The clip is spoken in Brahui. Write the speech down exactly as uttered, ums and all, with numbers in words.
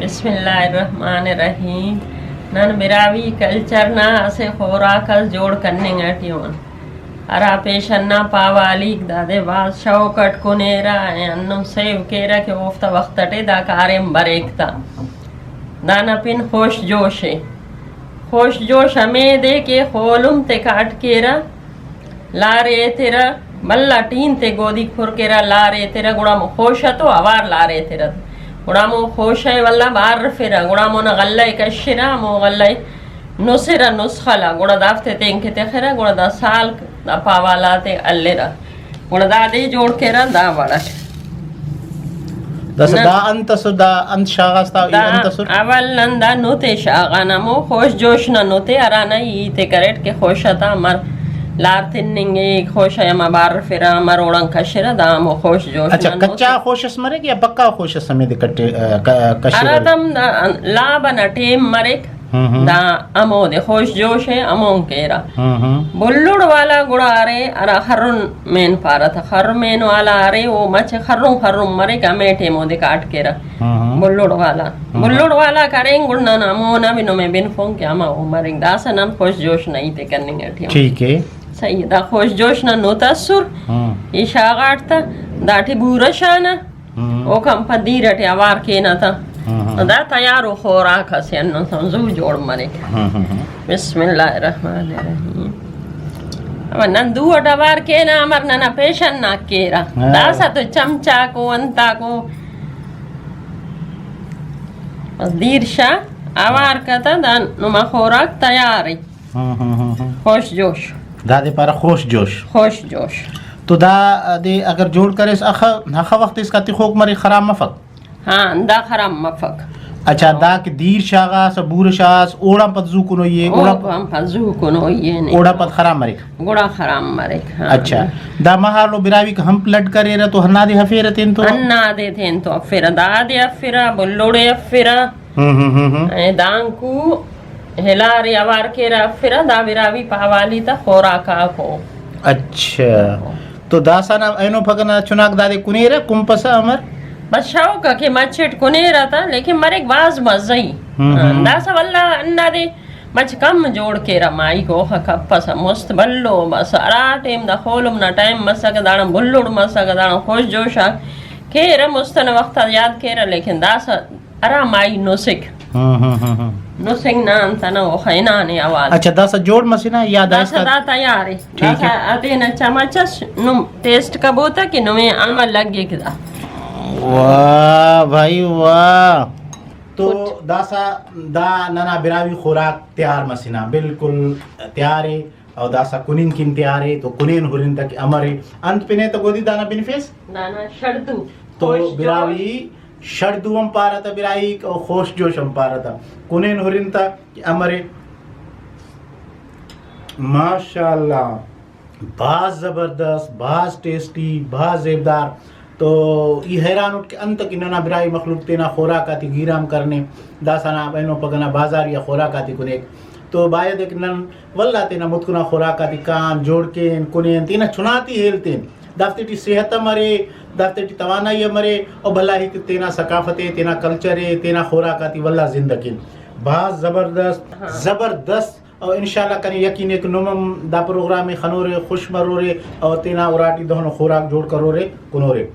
بسم اللہ الرحمن الرحیم۔ نن براہوئی کلچر نا اسہ خوراک اس جوڑ کننگ اٹی اُن، ہرا پیشن نا پاوالیک دادے بھاز شوق اٹ کنیرہ، ہندن سیو کیرہ کہ اوفتا وخت اٹی دا کاریم بریک تا۔ دانا پن خوش جوش ءِ۔ خوش جوش ہمے دے کہ خولم تے کاٹ کیرہ، لار ایترہ، بھلا ٹین تے گودی کھر کیرہ، لار ایترہ، گڑا ہمو خوشہ تو اوار لار ایترہ۔ گڑا ہمو خوشہ ءِ ولدا بارفرہ، گڑا ہمونا غلہ ءِ کشرہ، ہمو غلہ ءِ نسرہ نسخل آ، گڑا دافتے تینکہ تخرہ، گڑا دا سالک دا پاوال آتے ہلرہ۔ گڑا دادے جوڑ کیرہ دا وڑ اٹ۔ داسہ نہ۔ دا انت ئسر، دا انت شاغاس تا، ای دا انت ئسر؟ اول نن دا نت ءِ شاغان، ہمو خوش جوش نا نت ءِ، ہرانا ای ہیت ءِ کریٹ کہ خوش آتا امر لار تننگ ءِ، خوش آ ہم بارفرہ، امر اوڑان کشرہ، دا ہمو خوش جوش اچھا، نا نت ءِ۔ کچا خوش اس مریک یا پکا خوش اس ہمیدے کٹے، آ، ک-، کشرہ؟ ہراتم دا لاب ئنا ٹیم مریک، ہم ہم۔ دا ہمودے خوش جوش ءِ ہمون کیرہ۔ ہم ہم۔ بلوڑ والا گڑا ارے ہرا خرن مین پارہ تہ، خر مین والا ارے او مچہ خرن خرن مریک، ہمے ٹیم اودے کاٹ کیرہ۔ ہم ہم۔ بلوڑ والا۔ ہم۔ بلوڑ والا کرین گڑا نن ہمونا بھی نمے بنفون کہ ہما او مرین۔ داسہ نن خوش جوش نا ہیت ءِ کننگ اٹی اُن۔ ٹھیک ہے۔ صحیح، دا خوش جوش نا نت ئسر۔ ہم۔ ای شاغاٹ تہ داٹی بورہ شانہ۔ ہم۔ اوکان پد دیر اٹی اوار کینہ تا۔ ہم ہم۔ دا تیارو خوراک اسے، ہندن زو جوڑ مریک۔ ہم ہم ہم۔ بسم اللہ الرحمن الرحیم۔ اما نن دو اٹ اوار کینہ، امر ننا پیشن نا کیرہ۔ ہاں۔ داسہ تو چمچاکو انتاکو۔ بس دیر شا اوار کتہ، دا نما خوراک تیار ءِ۔ ہم ہم ہم ہم۔ خوش جوش۔ دادے پارہ خوش جوش۔ خوش جوش۔ تو دا دے اگر جوڑ کریس، اخہ، اخہ وخت اسکا تخوک مرے، خراب مفک؟ ہاں، دا خراب مفک۔ اچھا، ہاں۔ دا کہ دیر شاغاس، بور شاغاس، اوڑان پد زو کنوئی ءِ، اوڑان اوڑان پد زو کنوئی ءِ نے۔ اوڑان پد خراب مریک؟ گڑا خراب مریک، ہاں۔ اچھا، دا مہالو براہوئی کہ ہمپ لڈ کریرہ تو ہندادے ہفیرہ تین تو؟ ہندادے تین تو ہفیرہ، دادے ہفیرہ، بلوڑے ہفیرہ۔ ہم ہم ہم ہم۔ اے دانکو ہلارے اوار کیرہ ہرفرہ، دا براہوئی پاوالی تا خوراک آکو۔ اچھا۔ تو داسہ نا اینو پگہ نا چناک دادے کنیرہ، کنپسہ امر؟ بس شوق ءِ کہ مچٹ کنیرہ تا، لیکن مریک بھاز مزہی۔ ہم، ہم۔ داسہ ولدا ہندادے مچ کم جوڑ کیرہ، ماہیک اوخہ کپسہ مست بھلو، بس ہرا ٹائم دا خولم نا ٹائم مسکہ، داڑان بھلوڑ مسکہ، داڑان خوش جوش آک کیرہ، مست ئنا وخت آ یاد کیرہ، لیکن داسہ ہرا ماہی نسک۔ ہم، ہم، ہم، ہم۔ نسنگ نا انت ئنا اوخہ ہنانے اوار۔ اچھا، داسہ جوڑ مسنہ یا داسہ داسکا؟ دا تیار ءِ۔ ٹھیک داسہ ہے۔ اتینا چمچ اس نم ٹیسٹ کبو تہ کہ نمے امر لگک دا۔ واہ بھائی واہ۔ تو داسہ دا ننا براہوئی خوراک تیار مسنہ، بالکل تیار ءِ۔ او داسہ کننگ کن تیار ءِ، تو کنین ہرن تہ کہ امر ءِ۔ انت پن ءِ تہ گودی دانا بنفیس؟ دانا شڑدو۔ تو خوش جوش۔ براہوئی شڑدو ہم پارہ تہ براہوئیک، او خوش جوش ہم پارہ تہ۔ کنین ہرن تہ کہ امر ءِ۔ ماشاءاللہ، بھاز زبردست، بھاز ٹیسٹی، بھاز زیبدار۔ تو ای حیران اٹ کہ انت کہ ننا براہوئی مخلوق تینا خوراک آتے گیرام کرنے، داسہ نا اینو پگہ نا بازاری آ خوراک آتے کنیک۔ تو باید کہ نن ولدا تینا متکنا خوراک آتے کان، جوڑ کین، کنین، تینا چنا تے ہیل تین۔ دافتے ٹی صحت ہم ارے، دافتے ٹی توانائی ہم ارے، او بھلا ہیت تینا ثقافت ءِ، تینا کلچر ءِ، تینا خوراک آتے ولدا زندہ کین۔ بھاز زبردست، ہاں۔ زبردست۔ او انشاءاللہ کنے یقین ءِ کہ نم ہم دا پروگرام ءِ خنورے، خوش مرورے اور تینا اراٹی دہنو خوراک جوڑ کرورے، کنورے۔